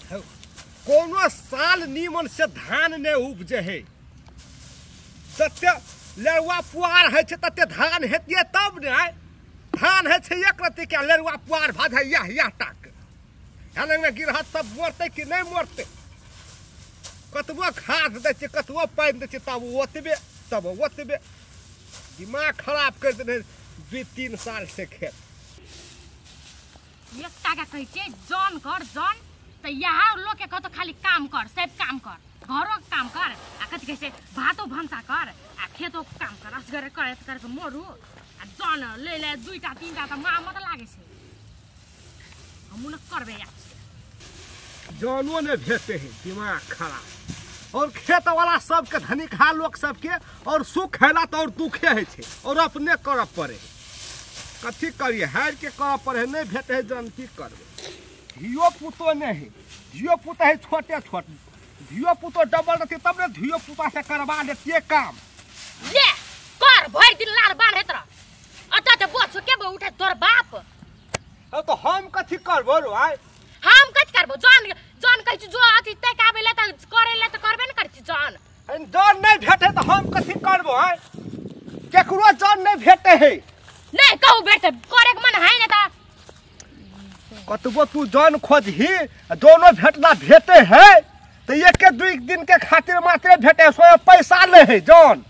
कोनो साल नीमन से धान नहीं उपजे है। तते लेरुआ पुआर है तते धान हेतिए तब ने। धान है एक रत्ती के लेरुआ पुआर भाज है यह यह टाक में गिरहत सब मरते कि नहीं मरते। कतबो खाद दै छियै कतबो पानि दै छियै तब ओतबे तब ओतबे। दिमाग खराब कर देने 2-3 साल से खेत। एकटा के कहै छियै जन कर जन तऽ यहाँ लोक के कहतो खाली काम कर सब काम कर घरो के काम कर आ कथी कहै छै भातो भनसा कर आ खेतो के काम कर असगरे करैत करैत मरू आ जन ले ले 2टा 3टा तऽ माँ मत लागै छै। हमहूँ ने करबै यार। जनो ने भेटे है दिमाग खराब। और खेत वाला सबके धनिकहा लोक सबके और सुख हैला तो और दुखे है छे और अपने करऽ पड़े। कथी करिए हार के करऽ पड़े नहीं भेटे है जन की करबै। धियो पुतो नहीं है धियो पुतो है छोटे छोट धियो पुतो डबल रहते तब ने धियो पुता से करवा लेतिए काम। ले कर भरि दिन लार बान्हैत रह अतऽ तऽ बोझ के उठे तोर बाप। अब तो हम कथी करबो रो आइ। हम कथी करबो जन जन कहै छी जो अथी तय आबै ले तऽ करे ले तऽ करबे ने करै छी जन। जन नहीं भेटे तऽ हम कथी करबो आइ। केकरो जन नहीं भेटे है। नहीं कहू भेटते करे के मन है ने तऽ कतबो तू जन खोजही दोनों भेटना भेटे है तो 1-2 दिन के खातिर मात्र भेटे सो पैसा ले है जन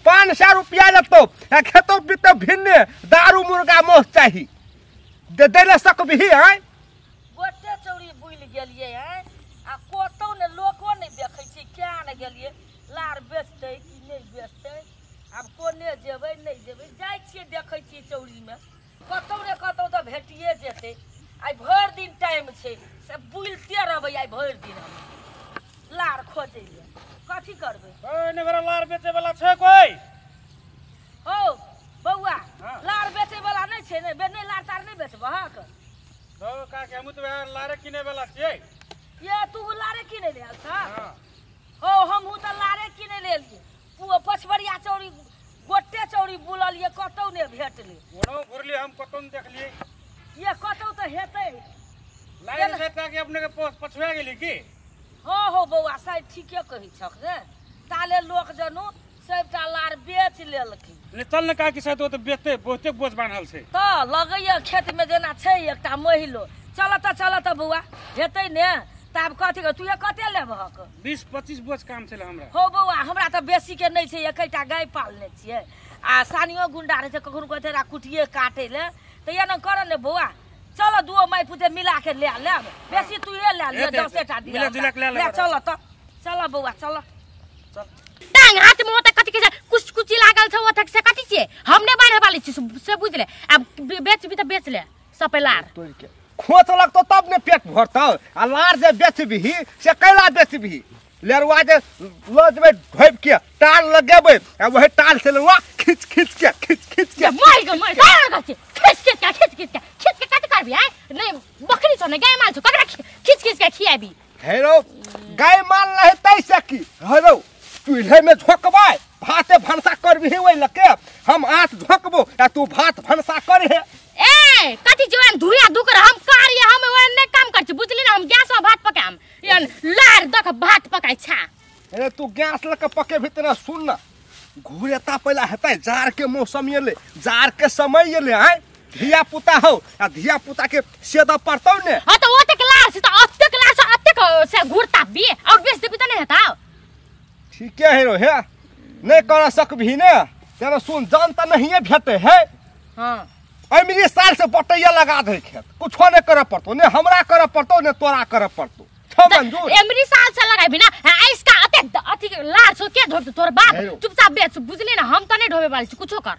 500 रुपया लेतो आ खेतो पीतो भिन्ने दारू मुर्गा मोह चाही दे दे सकबही आइ। गोटे चौरी बुलि गेलियै हैं आ कतौ ने लोको नहि देखै छै क्या ने गेलियै लार बेचतै कि नहि बेचतै। आब कोने जेबै नहि जेबै जाइ छियै देखै छियै चौरीमे कतौ ने कतौ तऽ भेटिए जेतै। आइ भरि दिन टाइम छै से बुलिते रहबै आइ भरि दिन हम लार खोजै लए। कथी करबै? लार बेचै वाला छै कोइ? हौ बौआ लार बेचै वाला नहि छै ने नहि लार तार नहि बेचबहक? हौ काकी हमहूँ तऽ वएह लारे किनै वाला छियै। ये तू लारे किनै ले आयल छह? हौ हमहूँ तऽ लारे किनै ले एलियै। पछबरिया चौरी गोटे चौरी बुललियै कतौ नहि भेटलै। ओनहु घुरलियै हम कतौ नहि देखलियै। ये कतौ तऽ हेतै। लाइन से काकी अपने के पछुआ गेली की? हँ हौ बौआ शायद ठीके कहै छक ने। ताले लोक जनु सबटा लार बेच लेलखिन। ने चल ने काकी शायद ओ तऽ बेचते बहुते बोझ बान्हल छै। तऽ लगैया खेतमे जेना छै एकटा महिलो। चल तऽ चल तऽ बौआ हेतै ने। तऽ आब कथी तू कते लेबहक? 20-25 बोझ काम छलै हमरा। हौ बौआ हमरा तऽ बेसी के नहि छै एकटा गाय पालने छियै आ सानियो गुंडा रहै छै कखनो कहै छै कुटिए काटै ले तऽ एना कर ने बौआ। चल दुओ माय पुते मिला के ले लेब बेसी तू ले ले 10टा दिया ले। चल तऽ चल बौआ चल। टांग हाथ में ओतऽ कथी कहै छै कुछ कुची लागल छै ओतऽ से कथी छियै हम नहि बान्है वाली छी से बुझि ले। आब बेचबी तऽ बेच ले सपे लार तोड़ि के खोच लगतौ तब ने पेट भरतौ। आ लार जे बेचबही से कैला बेचबही? लेरुआ जे लऽ जेबै ढोबि के टाल लगेबै आ वही टाल से लेरुआ खींच खींच के खींच खींच के मरि गेल मरि गेल खींच खींच के खींच खींच के खींच के कथी करबी आइ? नहि बकरी छौ ने गाय माल छौ ककरा खींच खींच के खियाबी? हे रौ गाय माल रहै तै से की हे रौ चूल्हे में झोकबै भाते भनसा करबिही ओहि लके हम आँच झोकबो आ तू भात भनसा करहे। ए कथी जीवन धुया दुकर हम कार्य हम ओहन नहि काम करै छी बुझली ने। हम गैस में भात पकाम एहन लार दऽ के भात पकाइ छा। अरे तू गैस लऽ के पकेबही तेना सुन न घुरेता पहिला हेतै जाड़ के मौसम एलै जाड़ के समय एलै आइ धिया पुता हौ आ धिया पुता के सेदऽ पड़तौ ने। हँ तऽ ओतेक लार छै तऽ ओतेक लार से ओतेक से घुरता बी और बेच देबी तऽ नहि हेतौ। ठीके है रो हे नहीं कर सकबही ने तेना सुन जन तऽ नहिए भेटै है। हाँ अमरी साल से बटैया लगा दे खेत कुछो नहीं करे पड़तो ने हमरा करे पड़तो ने तोरा करे पड़तो। एमरी साल से लगाबी ना इसका अते अथी लार छौ के ढोबतौ तोर बाप? चुपचाप बेच बुझली ना हम तऽ नहीं ढोबे वाली छी कुछो कर।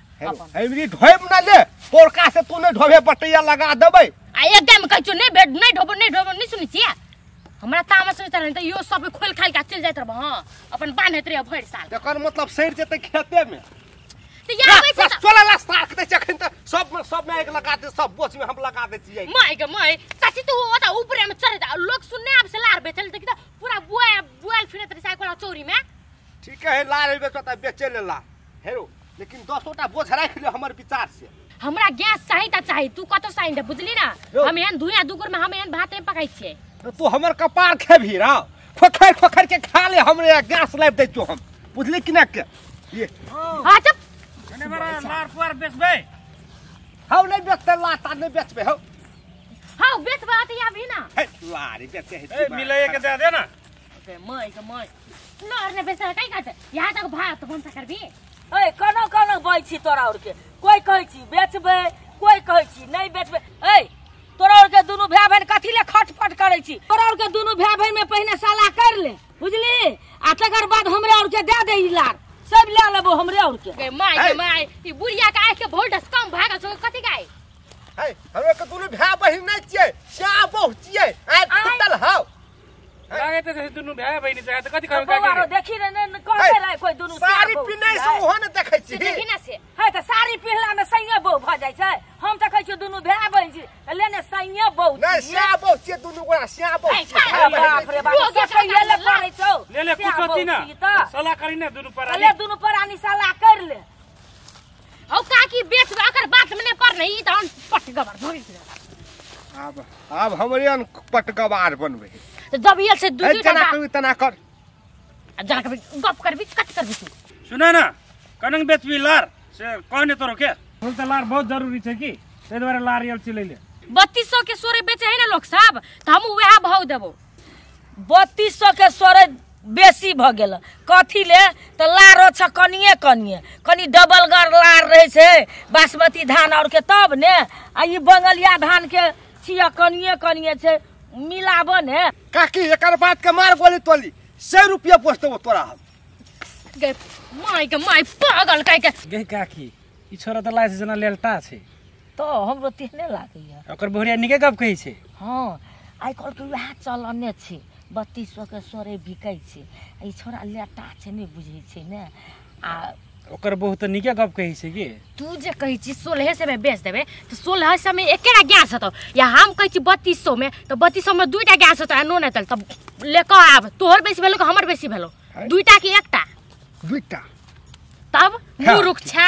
एमरी ढोब ना ले पोरका से तू नहीं ढोबे बटैया लगा देबै। आ एकदम कहै छौ नहीं भेट नहीं ढोबो नहीं ढोबो नहीं सुनै छियै हमरा तामस होइत रहै तऽ यो सब खोल खाल के चलि जाइत रहब। हाँ अपन बान्हैत रहियै भरि साल। तकर मतलब सड़ि जेतै खेते में तऽ आबै छै चल ला साख दे अखन तऽ सब में एक लगा दे सब बोझ में हम लगा दे छियै। My गे my चाची तू ओता ऊपरे में चढ़ जा लोक सुनने आब से लार बेचल देखि तऽ पूरा बुआ बुआल फिरैत रहै साइकिल चोरी में। ठीक है लार बेचता बेचे ले ला हेरो लेकिन 10टा बोझ राख ले हमर विचार से। हमरा गैस चाही त चाही तू कतौ साइन दे बुझली ना। हम एहन धुइया दुकुर में हम एहन भात नहीं पकाइ छियै। तू हमर कपार खेबही रा खोखर खोखर के खा ले हमरे गैस लाइब दै छौ हम बुझली कि ना के ये हां चुप कने बड़ा लार पुआर बेचबै हौ नहीं बेचते लाता नहीं बेचबे हौ हौ बेचबा त याबी ना हे लारी बेचे है ए मिलैए के दे दे ना के my के my लर ने बेचता कई काट यहाँ तक भात भनसा करबी ए कोनो कोनो बै छी तोरा और के कोई कहै छी बेचबै कोई कहै छी नहीं बेचबै ए तोरा और के दुनु भाई बहन कथी ले खटपट करै छी तोरा और के दुनु भाई बहन में पहिने साला कर ले बुझली आ तकर बाद हमरे और के दे दे ई लार सब ले लेबो हमरे और के गे my गे my ई बुढ़िया के आँख के वोल्टेज कम भागल छौ कथी गाय हे हमरे के दुनु भाई बहन नहीं छियै श्या बहु छियै आइ फुटल हौ लागे त दुनु भाई बहिनी छै त कथि कहब का देखी रे ने कहते रहे कोई दुनु साड़ी पिनै से ओहो ने देखै छी देखी ना से हे त साड़ी पिहला में सैया बहु भ जाइ छै हम त कहै छी दुनु भाई बहिन छी लेने सैया बहु नै श्या बहु छियै दुनु गोरा श्या बहु बाप रे बाप सैया ले पड़ै छौ ले ले कुछ होती ना सलाह करी ना दुनु परानी ले दुनु परानी सलाह कर ले हौ काकी बेच अकर बात में नै पर नहीं त हम पट गबर धोइ अब अब हमरे अन पट गबार बनबै त जब ये से दू दू जना कर तना कर जना कर गप करबी कट करबी तू सुन न कनंग बेचबी लार से कहने तोरो के फूल त लार बहुत जरूरी छै की तै दुआरे लार यल छी ले 3200 के सोरे बेचे है ना लोग साहब त हम वएह भाव देबो 3200 के सोरे बेसी भ गेल कथी ले त लारो छ कनिए कनिए कनि डबल गर लार रहे छै बासमती धान और के तब ने आ ई बंगलिया धान के छिया कनिए कनिए छै मिलाब ने काकी एकर बात के मार गोली तोली 100 रुपया पोस देबो तोरा हम गे my के my पागल कह के गे काकी ई छोरा त लाइस जना लेलटा छै त हमरो तेहने लागैया ओकर बहुरिया निके गप कहै छै हां आइ काल्हि के वएह चलने छै 3200 के सोरे बिकै छै ई छोरा लेटा छै नै बुझै छै ने आ ओकर बहुत निके गप कहै छै की तू जे कहै छी 1600 में बेच देबे त 1600 में एकेटा गैस हेतौ या हम कहै छी 3200 में त 3200 में दुईटा गैस हेतौ आ नो नै तल तब ले क आब तोहर बेसी भेलो कि हमर बेसी भेलो दुईटा कि एकटा दुईटा तब मुरुख छा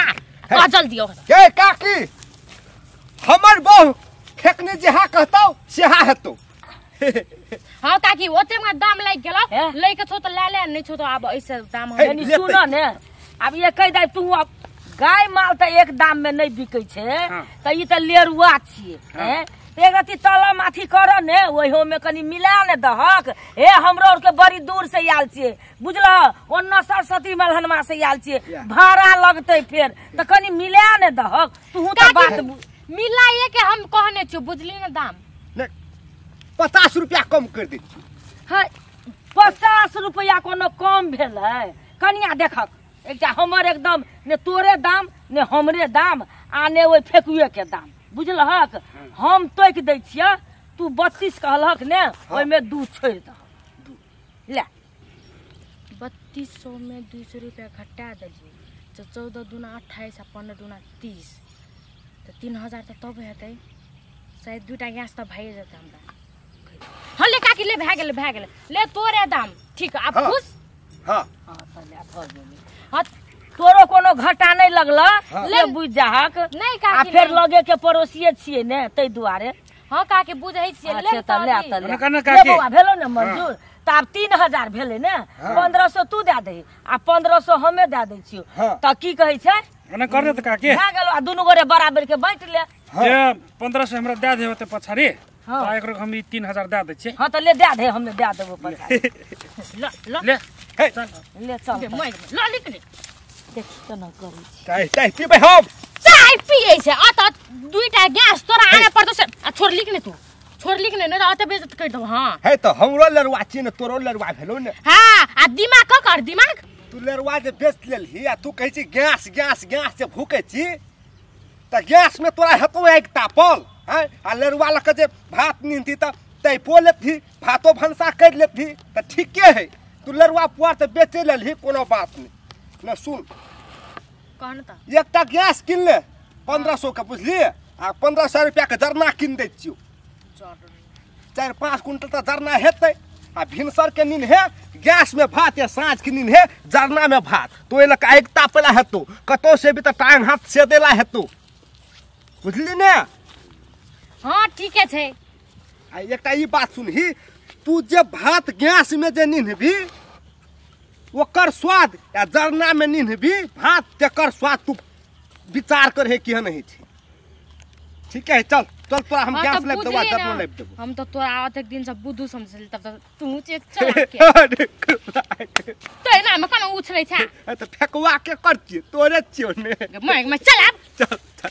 आ जल्दी ओ के काकी हमर बहु फेकने जेहा कहतौ सेहा हेतौ हां काकी ओते में दाम लागि गेलौ लै के छौ त ले ले नै छौ त आब ऐसे दाम हम सुन ने अब ये कह दे तू अब गाय माल त एक दाम में नहीं बिकै छै त ई त लेरुआ छियै हैं एक रति तलम अथी कर ने ओहो में कनि मिला ने दहक हे हमरो और के बड़ी दूर से आयल छियै बुझल ओन्ना सरस्वती मलहनमा से आयल छियै भाड़ा लगतै फेर त कनि मिला ने दहक तू त बात मिलाइए के हम कहने छियौ बुझली ने दाम ने 50 रुपया कम कर दे छियौ हां 50 रुपया कोनो कम भेलै कनिया देखक एकटा हमर एकदम ने तोरे दाम ने हमरे दाम आ ने ओहि फेकुए के दाम बुझलहक हम तोकि दै छियै तू 32 कहलहक ने ओहिमे 2 छोड़ि दहक ले 3200 में 200 रुपया घटा देलियै तो 14 दूना 28 आ 15 दूना 30 तो 3000 त तब हेतै शायद दुटा गैस त भए जेतै हमरा हँ ले काकी ले भए गेलै भए गेलै ले तोरे दाम ठीक आब खुश हां हां त ले भऽ गेलै हां तोरो कोनो घाटा नहीं लगल ले बुझ जाहक नहीं काकी आ फेर लगे के पड़ोसिए छियै ने तै दुआरे हां काकी बुझै छियै ले त ले त ले बौआ भेलो ने मंजूर त आब 3000 भेलै ने 1500 तू दए दही आ 1500 हमे दए दै छियौ त की कहै छै ओना कर दे त काकी भए गेलो आ दुनू गोरे बराबर के बाँटि ले जे 1500 हमरा दए देबे त पछाड़ी त एकरो हम 3000 दए दै छियै हां त ले दए दे हमे दए देबो पैसा ल ल ले हे ले चल ल लिख ले देख केना करै छी चाय चाय पीबै हम चाय पियै छै अत दुईटा गैस तोरा आने पड़तौ से आ छोड़ लिख ने तू छोड़ लिख ने नै त अत बेइज्जत कर देबौ हां हे त हमरो लरुआ छी ने तोरो लरुआ भेलौ ने हां आ दिमाग क कर दिमाग तू लरुआ जे बेच लेलही आ तू कहै छी गैस गैस गैस जे भूकै छी त गैस में तोरा हेतौ आगि तापल हैं आ लरुआ लऽ के जे भात नीनती त तैपो लेतही भातो भनसा कर लेतही त ठीके है तू लरुआ पुआर त बेचे लेलही कोनो बात नहीं न सुन कहन त एकटा गैस किन ले 1500 के बुझलिए आ 1500 रुपया के जरना किन दै छियौ 4-5 कुंटल त जरना हेतै आ भिनसर के नीन हे गैस में भात या साँझ के नीन हे जरना में भात तो ओहि लऽ आगि तापेला हेतौ कतौ से भी त टांग हाथ से देला हेतौ बुझली ने हां ठीके छै आ एकटा ई बात सुनही तू जे भात गैस में जे निन्हबी ओकर स्वाद या जरना में निन्हबी भात तेकर स्वाद तू विचार करे केहन होइ छै। ठीक है चल चल तोरा हम गैस लाबि देबो आ जरनो लाबि देबो। हम तो तोरा अतेक दिन से बुद्धू समझली तब त तू चेक चला के तो एना में कोना उछलै छ। त फेकवा के करतियै तोरे छियौ ने। मैं चल आब चल चल।